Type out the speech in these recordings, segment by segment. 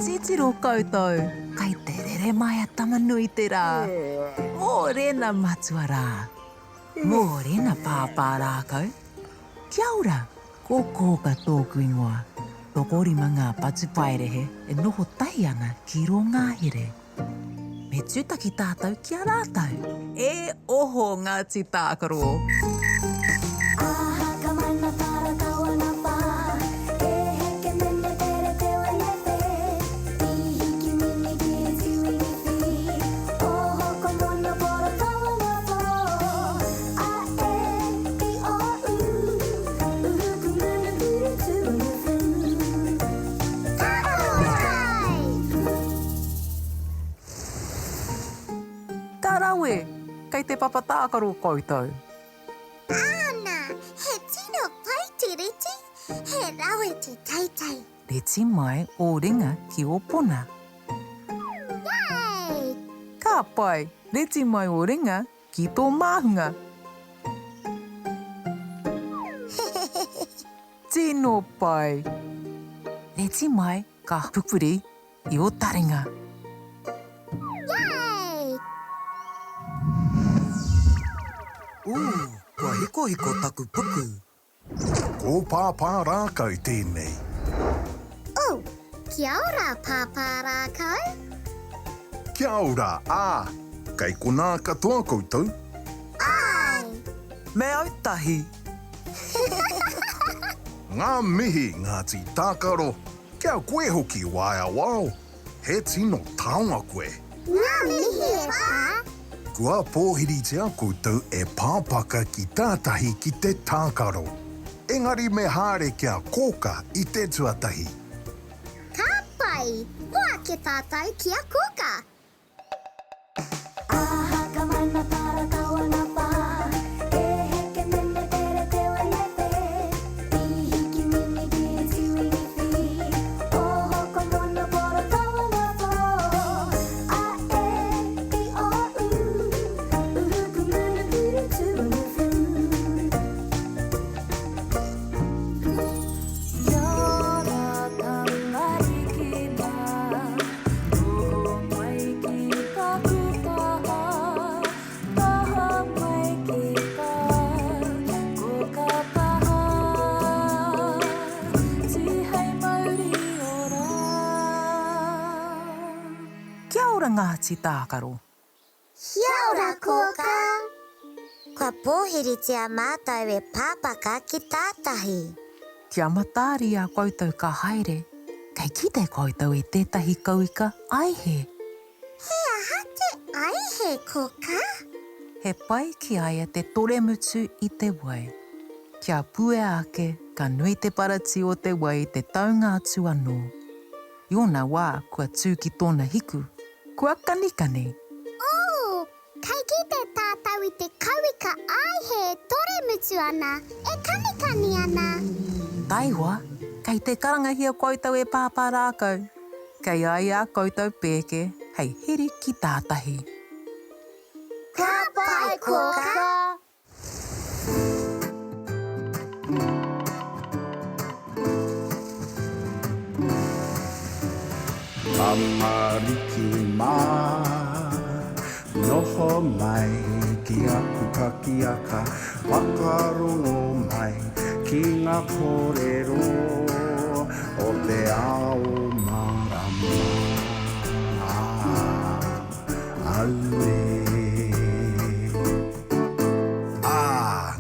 Titiro koutou, kai te rere mai a Tama-nui-te-rā. Mōrena matua rā. Mōrena pāpā rākau. Kia ora, ko Kōka tōku ingoa. Tokorima ngā patupaiarehe e noho tahi ana ki rō ngahere. Me tūtaki tātou ki a rātou. E oho Ngāti Tākaro! Ka rawe! Kei te papa tākaro koutou. Āna, he tino pai te reti, he rawe te teitei. Reti mai ō ringa ki ō pona. Yay! Ka pai! Reti mai ō ringa ki tō māhunga. Tino pai! Reti mai ka pupuri i ō taringa. Yay! Ooh, kua hikohiko taku puku. Ko Pāpā Rākau tēnei. Oh, kia ora Pāpā Rākau. Kia ora, ā, kei konā katoa koutou? Āe! Me au tahi! Ngā mihi Ngāti Tākaro, kia koe hoki Waea Wao. He tino taonga koe. Ngā mihi e Pā! Kua pōhiritia koutou e Pāpaka ki tātahi ki te tākaro. Engari me haere kia kōka i te tuatahi. Ka pai! Hoake tātou ki a Kōka! Noho mai ki taku taha, taha mai ki tā, ko ka taha, tihei mauri ora. Kia ora Ngāti Tākaro. Kia ora Kōkā! Kua pōhiritia mātou e Pāpaka ki tātahi. Kia mataari a koutou ka haere, kei kite koutou i tētahi kauika aihe. He aha te aihe, Kōkā? He pai ki a ia te toremutu i te wai. Kia puea ake, ka nui te paratī o te wai i te taunga atu anō. I ōna wā kua tū ki tōna hiku, kua kanikani. Ooh, kei kite tātou i te kauika aihe e toremutu ana, e kanikani ana. Taihoa, kei te karangahia koutou e Pāpā Rākau. Kei a ia a koutou pēke hei heri ki tātahi. Ka pai, Kōkā! Tamariki mā, noho mai ki aku pakiaka, whakarongo mai ki ngā kōrero o te ao mārama. Auē. Ā,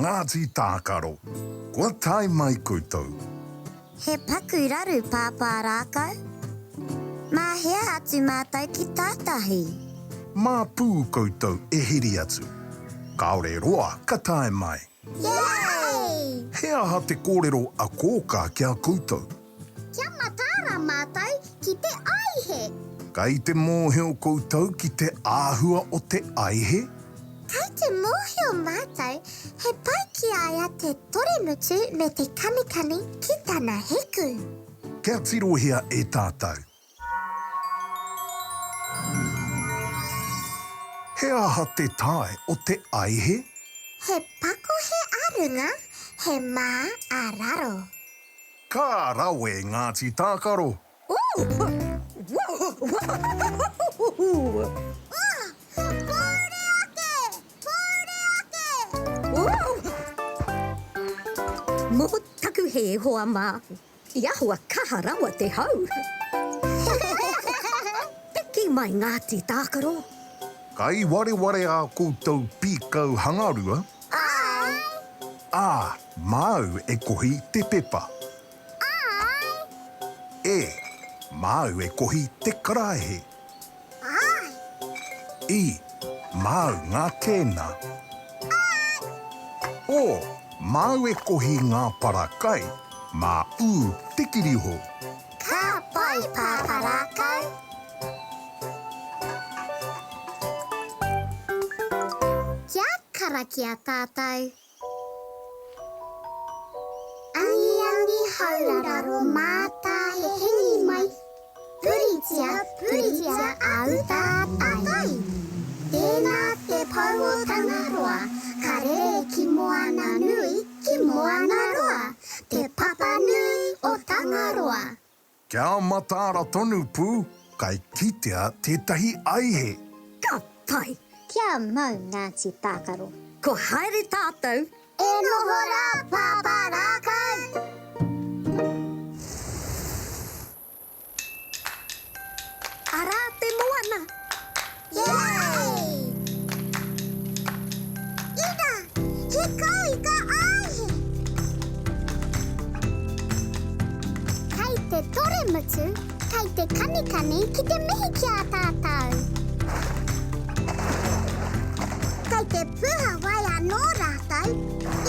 Ngāti Tākaro, kua tae mai koutou. He paku raru Pāpā Rākau. Mā hea atu mātou ki tātahi? Mā pū koutou e heri atu. Kāore roa ka tae mai. Yay! He aha te kōrero a Kōkā ki a koutou? Kia mataara mātou ki te aihe. Kei te mōhio koutou ki te āhua o te aihe? Kei te mōhio mātou he pai ki a ia te toremutu me te kanikani ki tana hiku. Kia tirohia e tātou. He aha te tae o te aihe? He pakohe a runga, he mā a raro. Ka rawe Ngāti Tākaro! Ooh! Pōuri ake! Pōuri ake! Mō taku hē, hoa mā, i ahua kaha rawa te hau. Piki mai Ngāti Tākaro. Kai wareware ā koutou pīkau hangarua? Āe! Ā, māu e kohi te pepa. Āe! E, māu e kohi te karaehe. Āe! I, māu ngā kēna. Āe! O, māu e kohi ngā para kai, mā ū te kirihou. Ka pai, Pāpā Rākau! Kia karakia tātou. Angiangi hauraro mātāhe hengi mai, Puritia, puritia a uta a tai. Tēnā te pou o Tangaroa, ka rere ki moana nui, ki moana roa, te papa nui o Tangaroa. Kia mataara tonu pū, kai kitea tētahi aihe. Ka pai! Kia mau Ngāti Tākaro. Ko haere tātou. E noho rā Pāpā Rākau! Arā te moana! Yay! Ina! He kauika aihe! Kei te toremutu, kei te kanikani ki te mihi ki a tātou. Kei te puha wai anō rātou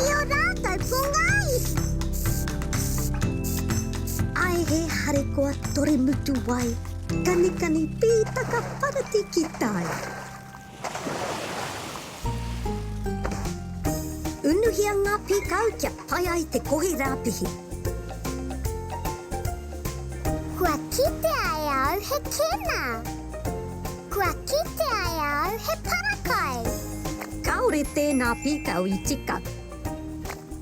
i ō rātou pongāihi. Aihe harikoa toremutu wai, kanikani pītaka parati ki tai. Unuhia ngā pīkau kia pai ai te kohi rāpihi. Kua kitea e au he kena. Kua kitea e au he parakai. Kāore tēnā pīkau i tika.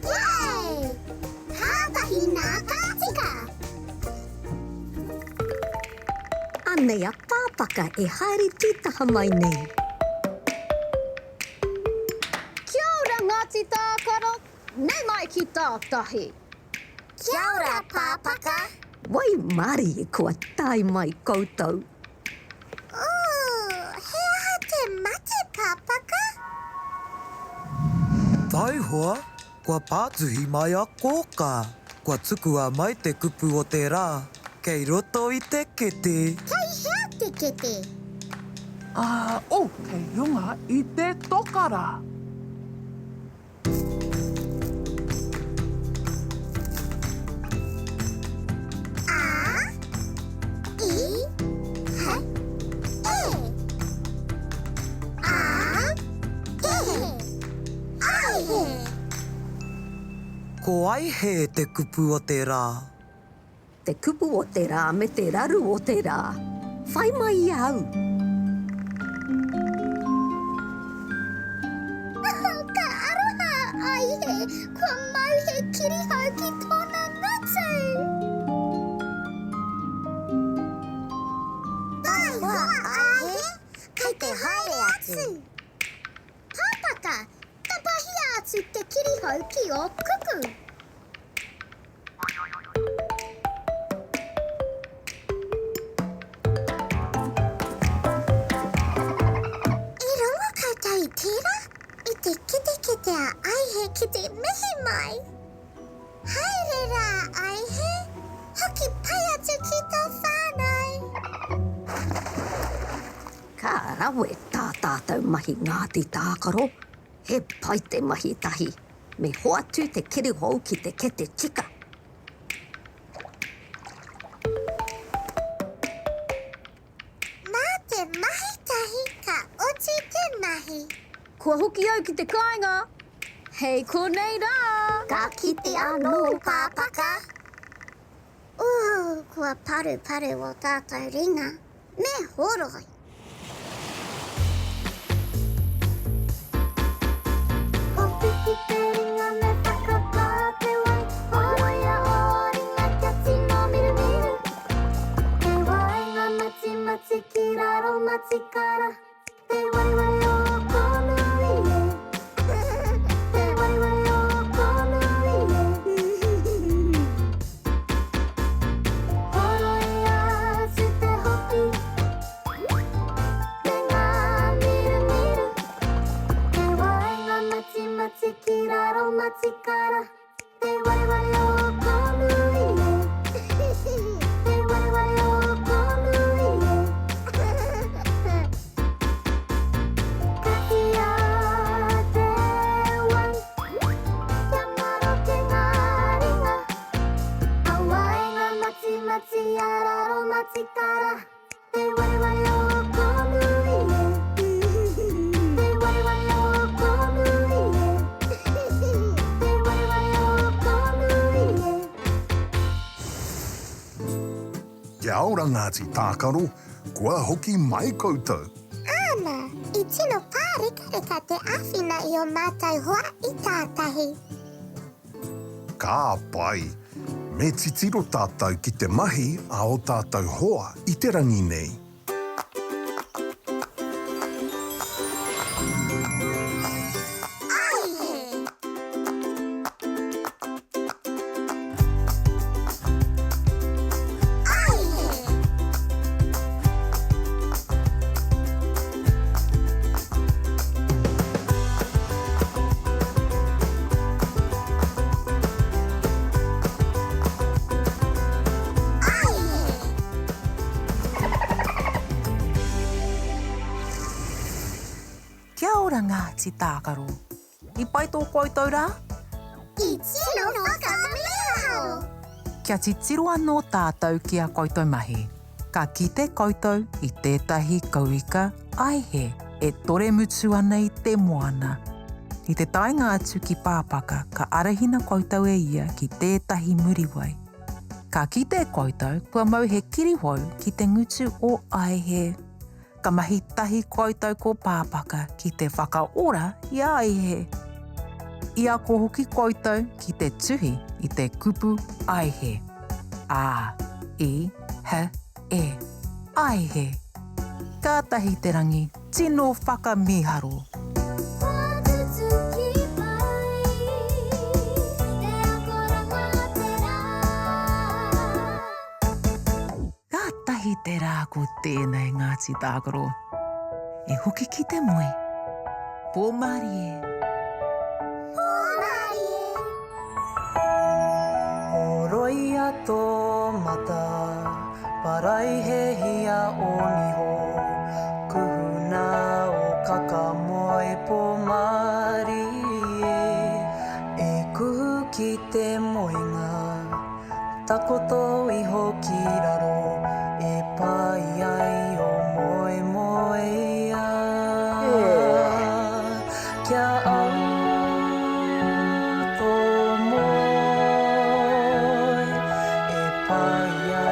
Yay! Kātahi nā ka tika! Anei a Pāpaka e haere tītaha mai nei. Kia ora Ngāti Tākaro, nei mai ki tātahi. Kia ora Pāpaka. Waimarie kua tae mai koutou. Ooh, he aha te mate Pāpaka? Taihoa, Kua pātuhi mai a Kōkā. Kua tukua mai te kupu o te rā, kei roto i te kete. Kei hea te kete? Ā, oh, kei runga i te toka rā. A, I, H, E. A, E. Aihe! Ko aihe te kupu o te rā. Te kupu o te rā me te raru o te rā. Whai mai i a au. Ka aroha a Aihe, kua mau he kirihou ki tōna ngutu. Taihoa Aihe, kei te haere atu. Pāpaka, tapahia atu te kirihou ki ō kuku. I rongo koutou i tērā? I te kitekite a Aihe ki te mihi mai. Haere rā, Aihe. Hoki pai atu ki tō whānau. Ka rawe tā tātou mahi Ngāti Tākaro, he pai te mahi tahi. Me hoatu te kirihou ki te kete tika. Mā te mahi tahi ka oti te mahi. Kua hoki au ki te kāinga. Hei konei rā! Ka kite anō, Pāpaka. Ooh, kua paruparu ō tātou ringa. Me horoi. Ko piki te ringa me whakapā te wai Horoia ō ringa kia tino mirumiru Kei waenga me mati ki raro matikara Te waewae o Kōnui e Te waewae o Kōnui e Horoi atu te hoki Me ngā mirumiru Te waenga matimati ki raro matikara Te waewae o Kōnui e Te waewae o Kōnui e Katia te wai Kia maroke ngā ringa A waenga matimati a raro matikara Te waewae o Kōnui e Te waewae o Kōnui e Te waewae o Kōnui e. Kia ora Ngāti Tākaro, kua hoki mai koutou. Āna, i tino pārekareka te āwhina i ō mātou hoa i tātahi. Ka pai! Me titiro tātou ki te mahi a ō tātou hoa i te rangi nei. Kia ora Ngāti Tākaro. I pai tō koutou rā? I tino whakamīharo! Kia titiro anō tātou ki a koutou mahi. Ka kite koutou i tētahi kauika aihe e toremutu ana i te moana. I te taenga atu ki Pāpaka ka arahina koutou e ia ki tētahi muriwai. Ka kite koutou kua mau he kirihou ki te ngutu o Aihe. Ka mahi tahi koutou ko Pāpaka ki te whakaora i a Aihe. I ako hoki koutou ki te tuhi i te kupu aihe. A, I, H, E. Aihe. Kātahi te rangi tino whakamīharo! Whakatutuki pai te akoranga a te rā. Kātahi te rā ko tēnei Ngāti Tākaro. E hoki ki te moe. Pō mārie. Pō mārie. Horoia tō mata, paraihehia ō niho, kuhuna ō kakamoe pō mārie, e kuhu ki te moenga. Takoto iho ki raro e pai ai o moemoeā. Kia au tō moe e pai ai.